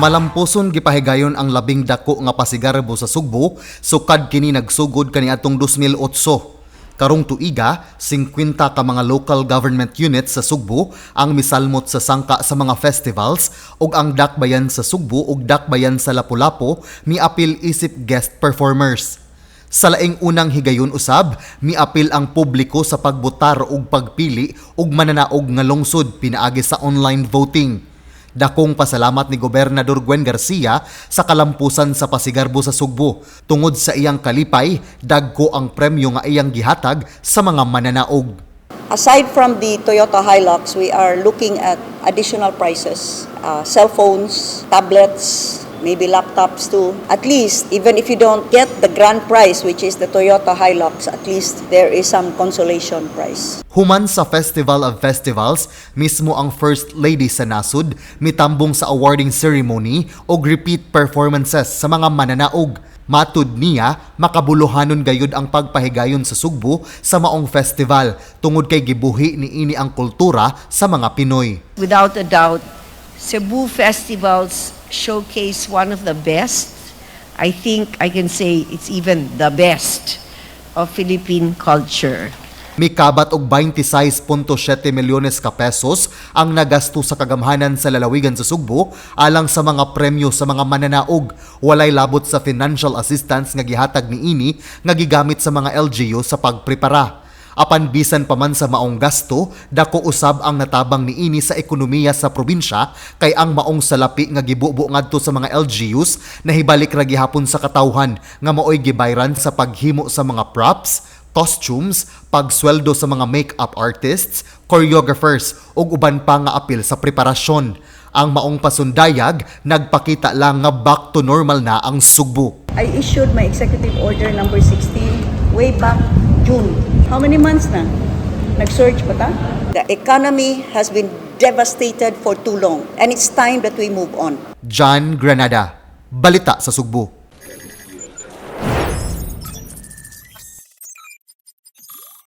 Malampuson gipahigayon ang labing dako nga pasigarbo sa Sugbo sukad kini nagsugod kaniadtong 2008. Karong tuiga, 50 ka mga local government units sa Sugbo ang misalmot sa sangka sa mga festivals ug ang Dakbayan sa Sugbo ug Dakbayan sa Lapu-Lapu miapil isip guest performers. Sa laing unang higayon usab, miapil ang publiko sa pagbotar ug pagpili og mananaog nga lungsod pinaagi sa online voting. Dakong pasalamat ni Gobernador Gwen Garcia sa kalampusan sa pasigarbo sa Sugbo. Tungod sa iyang kalipay, dagko ang premyo nga iyang gihatag sa mga mananaog. Aside from the Toyota Hilux, we are looking at additional prizes, cell phones, tablets, maybe laptops too. At least, even if you don't get the grand prize, which is the Toyota Hilux, at least there is some consolation prize. Human sa Festival of Festivals, mismo ang First Lady sa nasud mitambong sa awarding ceremony og repeat performances sa mga mananaog. Matud niya, makabuluhanon gayud ang pagpahigayon sa Sugbo sa maong festival tungod kay gibuhi niini ang kultura sa mga Pinoy. Without a doubt, Cebu festivals showcase one of the best. I think I can say it's even the best of Philippine culture. Mikabat og 26.7 milyones ka pesos ang nagasto sa kagamhanan sa lalawigan sa Sugbo alang sa mga premyo sa mga mananaog. Walay labot sa financial assistance nga gihatag niini nga gigamit sa mga LGU sa pagprepara. Apan bisan pa man sa maong gasto, dako usab ang natabang niini sa ekonomiya sa probinsya kay ang maong salapi nga gibubo ngadto sa mga LGUs nahibalik ra gihapon sa katawhan nga maoy gibayran sa paghimo sa mga props, costumes, pagsweldo sa mga make-up artists, choreographers ug uban pa nga apil sa preparasyon. Ang maong pasundayag nagpakita lang nga back to normal na ang Sugbo. I issued my executive order number 16 way back June. How many months na? Nag-surge pa ta? The economy has been devastated for too long and it's time that we move on. John Granada, Balita sa Sugbo.